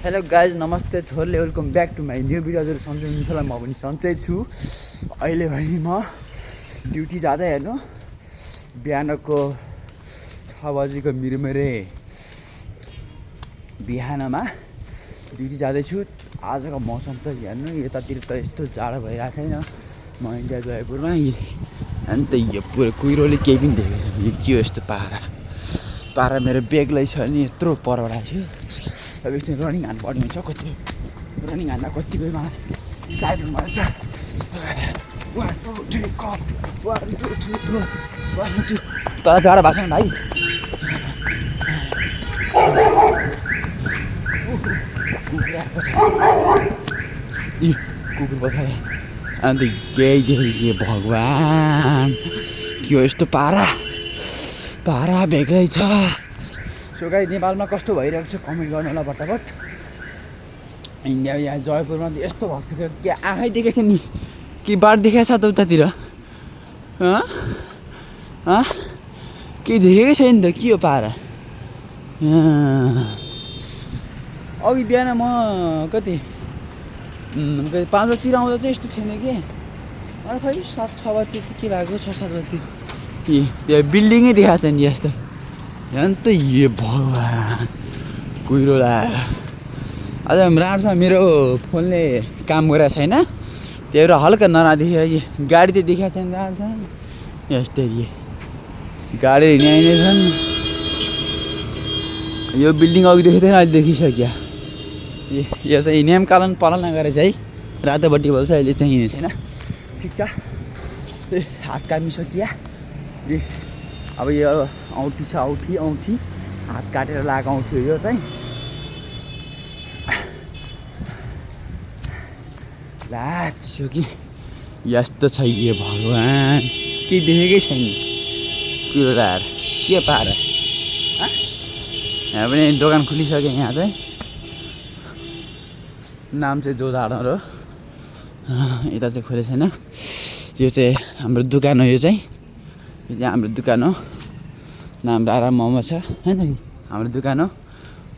Hello guys नमस्ते छोरले welcome back to my new video हजुर सन्चै हुनुहुन्छ होला। म पनि सन्चै छु। अहिले भने म ड्युटी जाँदै हेर्नु बिहानको 6 बजीको मिरमेरे बिहानमा ड्युटी जाँदैछु। आजको मौसम त हेर्नु यतातिर त यस्तो जाडो भइरहेको छैन। म इन्डिया जयपुरमा अन्त यो पुरो कुहिरोले केही पनि देखेको छैन। यो के हो यस्तो पारा मेरो बेग्लै छ नि यत्रो परबाट थियो। अब एकछिन रनिङ हान्नुपर्ने हुन्छ। कति रनिङ हान्दा कति गयो मलाई टाइम भन्छ। 1 2 3 4 1 2 3 4 1 2 तल जाडो भएको छैन भाइ। कुकुर पछाडि अन्त केही देखेँ भगवान् के हो यस्तो पारा बेग्लै छ। सो गाइस नेपालमा कस्तो भइरहेको छ कमेन्ट गर्नु होला फटाफट। इन्डिया यहाँ जयपुरमा त यस्तो भएको छ कि आँखै देखेको छ नि कि बाढ देखाएको छ त उतातिर केही देखेकै छैन त के हो पारा। अघि बिहान म कति 5 बजीतिर आउँदा चाहिँ यस्तो थिएन कि अनि खै 7-6 बजीतिर के भएको 6-7 बजीतिर त्यो बिल्डिङै देखाएको छ नि यस्तो। अन्त यो भगवान् कुहिरो लगाएर अझ राम्रोसँग मेरो फोनले काम गरेको छैन। त्यही भएर हल्का नरादेखि गाडी त देखाएको छैन राम्रोसँग। यस्तै गाडी हिँड्ने छन्। यो बिल्डिङ अघिदेखि थिएन अहिले देखिसक्यो। यो चाहिँ नियम पालना गरेर चाहिँ रातोपट्टि बोल्छ अहिले चाहिँ हिँडेको छैन। ठिक छ हात कामिसकिया। अब यो औँठी छ औँठी हात काटेर लगाएको औँठी हो यो चाहिँ। ला चिसो कि यस्तो छ यो भगवान् केही देखेकै छैन कुरो लगाएर के पाएर। यहाँ पनि दोकान खुलिसक्यो। यहाँ चाहिँ नाम चाहिँ जो झाडो यता चाहिँ खोलेको छैन। यो चाहिँ हाम्रो दोकान हो। यो चाहिँ हाम्रो दोकान हो। नाम डाँडा मोमो छ होइन नि हाम्रो दोकान हो।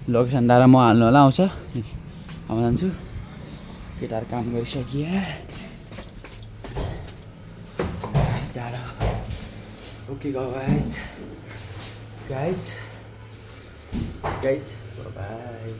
लोकेसन डाँडा म हाल्नु होला आउँछ। अब जान्छु केटाहरू काम गरिसकिए जाडो। Okay guys by.